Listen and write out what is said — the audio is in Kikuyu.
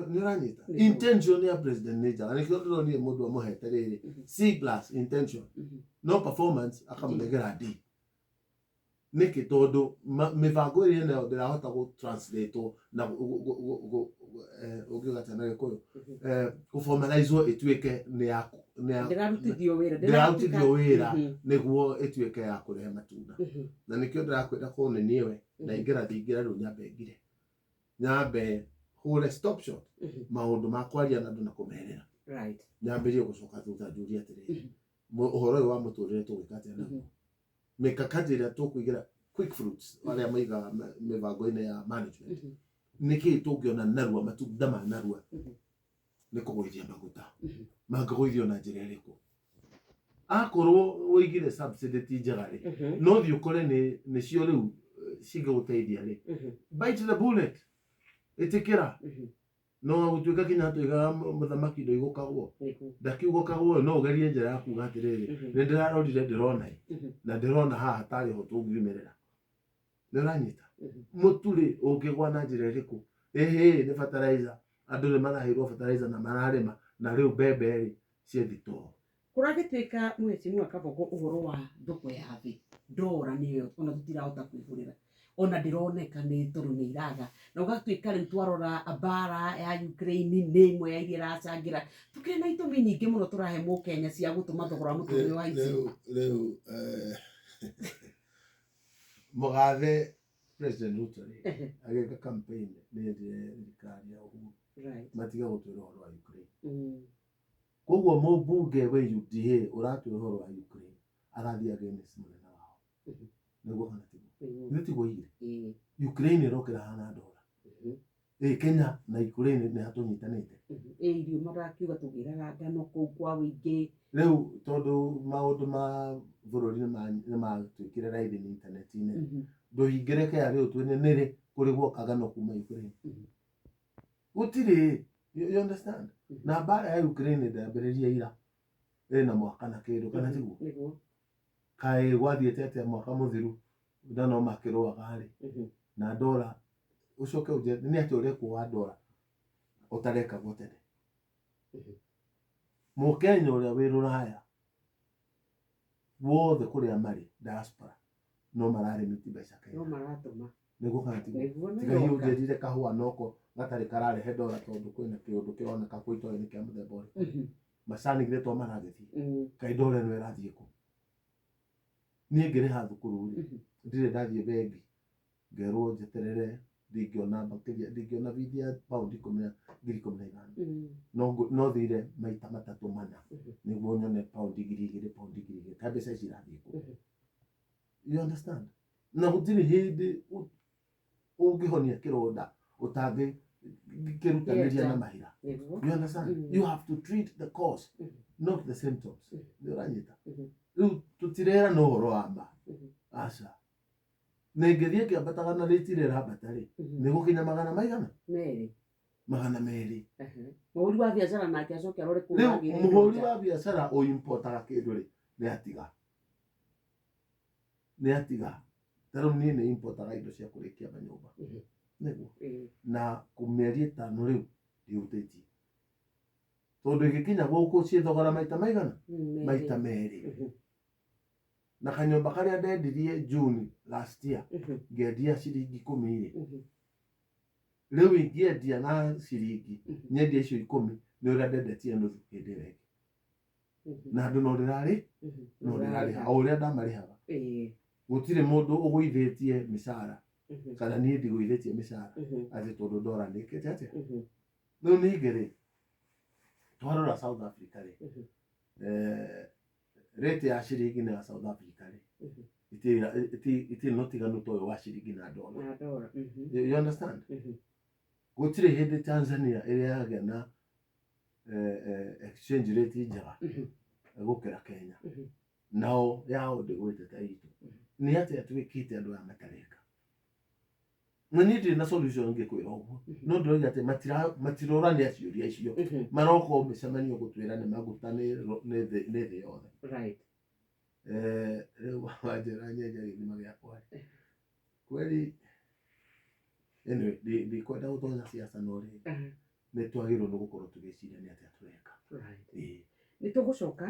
Nĩ ũranyita? Nĩguo. Intention ya president nĩ njega, nĩkĩo ndĩronire mũndũ amũhete rĩrĩ C plus intention, no performance akamũnengera D. Nĩkĩ? Tondũ mĩbango ĩrĩa nayo ndĩrahota gũ translate na ũngiuga atĩa na Gĩkũyũ, kũformalizewo ĩtuĩke nĩ ya Ndĩrarutithio wĩra. Ndĩrarutithio wĩra nĩguo ĩtuĩke ya kũrehe matunda. Na nĩkĩo ndĩrakwĩra korwo nĩ niĩ we ndaingĩra, ndingĩra rĩu, nyambe ngire, nyambe hũre stop shot maũndũ ma kwaria na andũ na kũmerĩra. Nyambĩrie gũcoka thutha njũrie atĩrĩrĩ, ũhoro ũyũ wa mũtũrĩre tũgwĩka atĩa naguo? Mikakati ĩrĩa tũkũigĩra quick fruits arĩa maigaga mĩbango-inĩ ya management, nĩkĩĩ tũngĩona narua, matunda ma narua? Nĩ kũgũithia maguta. Mangĩgũithio na njĩra ĩrĩkũ? Akorwo wĩigire subsidy ti njega rĩ, no thiĩ ũkore nĩ nĩcio rĩu cingĩgũteithia rĩ, bite the bullet, ĩtĩkĩra. No gũtuĩka kinya tũigaga mũthamaki ndũigũkagwo. Ndakiugũkagwo, no ũgerie njĩra ya kuga atĩrĩrĩ, nĩ ndĩrarorire, ndĩrona ĩ, na ndĩrona haha tarĩ ho tũngiumĩrĩra. Nĩ ũranyita? Mũtu rĩ, ũngĩgwa na njĩra ĩrĩkũ? Ĩhĩ, nĩ fertilizer. Andũ nĩ maraheirwo fertilizer na mararĩma, na rĩu mbembe rĩ ciĩ thitoo. Kũragĩtuĩka, Mheshimiwa Kabogo, ũhoro wa thoko ya thĩ, ndora nĩyo ona tũtirahota kwĩgũrĩra, ona ndĩroneka nĩ tondũ nĩ iraga, na ũgatuĩka rĩu twarora mbara ya Ukraine nĩ ĩmwe ya iria ĩracangĩra. Tũkĩrĩ na itũmi nyingĩ mũno tũrahe mũkenya cia gũtũma thogora wa mũtũrĩre ũhaice. Rĩu mũgathe President Ruto rĩ, agĩka campaign, nĩ endire thirikari ya Uhuru matige gũtwĩra ũhoro wa Ukraine. Koguo mũmbunge we UDA ũratwĩra ũhoro wa Ukraine arathiĩ against mũnene wao. Nĩguo kana tiguo? Nĩ tiguo igĩrĩ? Ukraine ĩrokĩra hana ndora ĩ Kenya na Ukraine nĩ hatũnyitanĩte. Ĩ irio marakiuga tũgĩraga ngano kũu kwa wĩingĩ. Rĩu tondũ maũndũ ma bũrũri nĩ matuĩkire raithi nĩ intaneti-inĩ, ndũhingĩre KRA ũtwĩre nĩrĩ kũrĩ gwoka ngano kuma Ukraine. Gũtirĩ. You understand? Na mbara ya Ukraine ndambĩrĩria ira, ĩna mwaka na kĩndũ, kana tiguo? Nĩguo. Kaĩ gwathiĩte atĩa mwaka mũthiru na no makĩrũaga rĩ? Na ndora ũcoke ũnjĩre nĩ atĩa ũrekwo wa ndora ũtarekagwo tene? Mũkenya ũrĩa wĩ rũraya wothe kũrĩa marĩ diaspora no mararĩmiti mbeca No Kenya. maratũma. Nĩguo kana tiguo? Nĩguo. Tiga hihi ũnjĩrire kahũa noko gatarĩ kararehe ndora, tondũ kwĩna kĩũndũ kĩroneka kũ itoĩ nĩ kĩa mũthemba ũrĩkũ. Macani githĩ to maragĩthiĩ? Kaĩ ndora ĩno ĩrathiĩ kũ? Niĩ ngĩrĩha thukuru rĩ, ndirĩ ndathiĩ bengi ngerwo njeterere, ndingĩona makĩria, ndingĩona bithi ya paundi ikũmi na 15,000. No thire maita matatũ mana nĩguo nyone paundi 2,000, paundi 2,000. Kaĩ mbeca ici irathiĩ kũ? You understand? Na gũtirĩ hĩndĩ ũngĩhonia kĩronda ũtangĩkĩrutanĩria na mahira. You understand? You have to treat the cause, not the symptoms. Nĩ ũranyita? Rĩu tũtirerana ũhoro wa ma. Aca, na ĩngĩthiĩ ĩkĩambataga na rĩti ĩrĩa ĩrambata rĩ, nĩ gũkinya magana maigana? Merĩ. 200. Mũhũri wa biacara nake acoke arore kũu Rĩu agĩre mũhũri indo. Wa biacara ũimportaga kĩndũ rĩ, nĩ atiga, nĩ atiga. Ta rĩu niĩ nĩ importaga indo cia kũrĩkia manyũmba. Nĩguo. Na mĩeri 5 rĩu ndihutĩtie, tondũ ĩgĩkinya gũkũ ciĩ thogora maita maigana? Merĩ. Maita merĩ. Na kanyũmba karĩa ndendirie June last year, ngendia ciringi 10 rĩ, rĩu ingĩendia na ciringi, nyendie icio 10, nĩ ũrĩa ndendetie nuthu hĩndĩ ĩyo ĩngĩ. Na andũ no ndĩrarĩ no ndĩrarĩha o ũrĩa ndamarĩhaga. Gũtirĩ mũndũ ũgũithĩtie mĩcara, kana niĩ ndigũithĩtie mĩcara atĩ tondũ ndora nĩkĩte atĩa. Rĩu ningĩ rĩ, twarora South Africa rĩ, rate ya ciringi na ya South Africa rĩ, itirĩ na ũtiganu ta ũyũ wa ciringi na ndora. Na ndora. You understand? Gũtirĩ hĩndĩ Tanzania ĩrĩa yagĩa na exchange rate njega gũkĩra Kenya. Nao yao ndĩgwĩte ta itũ. Nĩ atĩa twĩkĩte andũ aya matareka? Na niĩ ndirĩ na solution ngĩkwĩra ũguo, no ndĩroiga atĩ matirorania ciũria icio. Maroka o mĩcemanio gũtwĩra nĩ maguta, nĩ thĩ yothe. Rĩu wanjĩra nyenje gĩthima gĩakwa rĩ, kweli, anyway, ndikwenda gũtonya siasa, no rĩrĩ, Nĩ twagĩrĩirwo nĩ gũkorwo tũgĩciria nĩ atĩa tũreka. Right. Ĩĩ. Nĩ tũgũcoka.